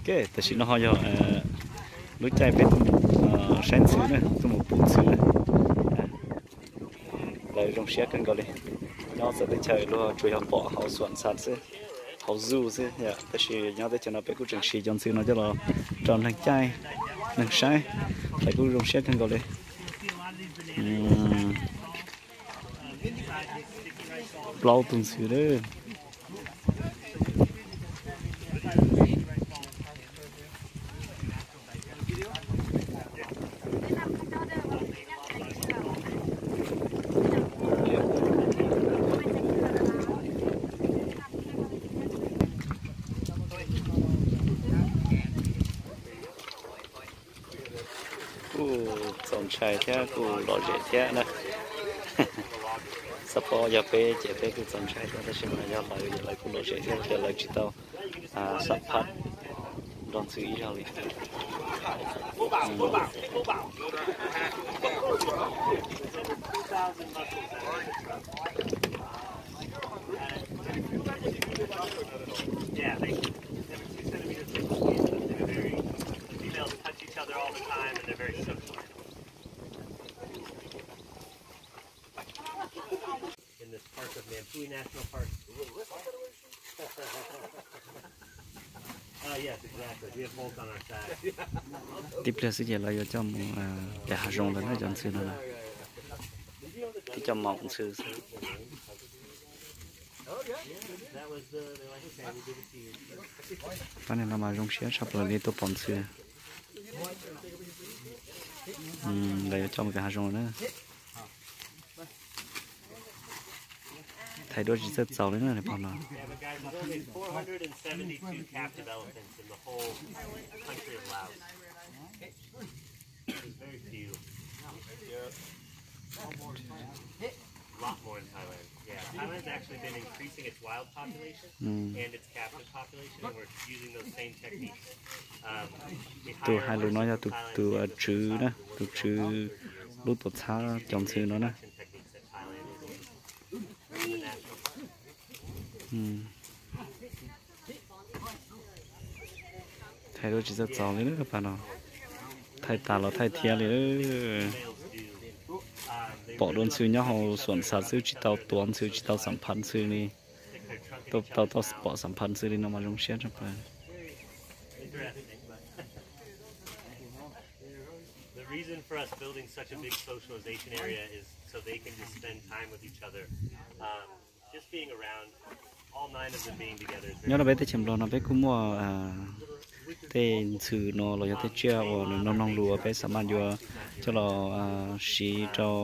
Ok, tam sim no ho yog lub caij peb tuaj mus saib ntxhw na, tuaj mus pum ntxhw na. Lawv zoo siab kawg nkaus li. Nyob txawv teb chaws luag tsuas yog pom hauv xuam ntxhas xwb, hauv zoo xwb, tab sis nyob teb chaws no peb kuj tseem siv cov ntxhw no coj los rau neeg caij, neeg saib, lawv kuj zoo siab kawg nkaus li. Plaub tug ntxhw lawm. Kuj txaus ntshai thiab kuj lom zem thiab na. Xab phob yog peb ces peb kuj txaus ntshai thiab, tab sis mas yog lawv, lawv kuj lom zem thiab, ces lawv tsis tau xam phaj nrog ntxhw ib zaug li. Tib pliag xwb ces lawv yuav coj mus kev hav zoov lawm na, cov ntxhw no na. Tib cov maum ntxhw xwb. Pab neeg no mas zoo siab tshaj plaws li tuaj pom ntxhw. Lawv yuav coj mus kev hav zoov lawm na. Thaij duab tsis txawj txaus li na pog no. Tus hais lus no yog tus tswv na, tus tswv lub tuam txhab cov ntxhw no na. Thaij duab tsis txawj txaus li pab no. Thaij tas los thaij thiab li. Pom dua ntxhw nyob hauv xuam ntxhas xwb, tsis tau tuav ntxhw, tsis tau xam phaj ntxhw li. Tau, tau, tau pom xam phaj ntxhw li no mas zoo siab tshaj plaws. Nyob rau peb teb chaws Nplog no peb kuj muaj tej ntxhw no los yog tej tsiaj uas nws mloog mloog lus uas peb xam maj yuav coj los siv rau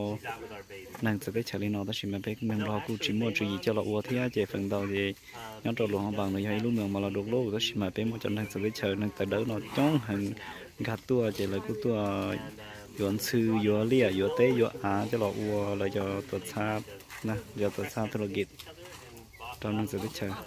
neeg txawv teb chaws li no, tab sis mas peb neeg Nplog kuj tsis muaj tswv yim coj los ua thiab, ces feem ntau ces nyob rau Luas Hoo Npas nws yog ib lub moos mas los dua lub, tab sis mas peb muaj cov neeg txawv teb chaws, neeg tawv dawb no coob heev nkag tuaj, ces lawv kuj tuaj yuav ntxhw, yuav liaj, yuav teb, yuav av coj los ua lawv cov tuam txhab, lawv cov tuam txhab tha los kis rau neeg txawv teb chaws.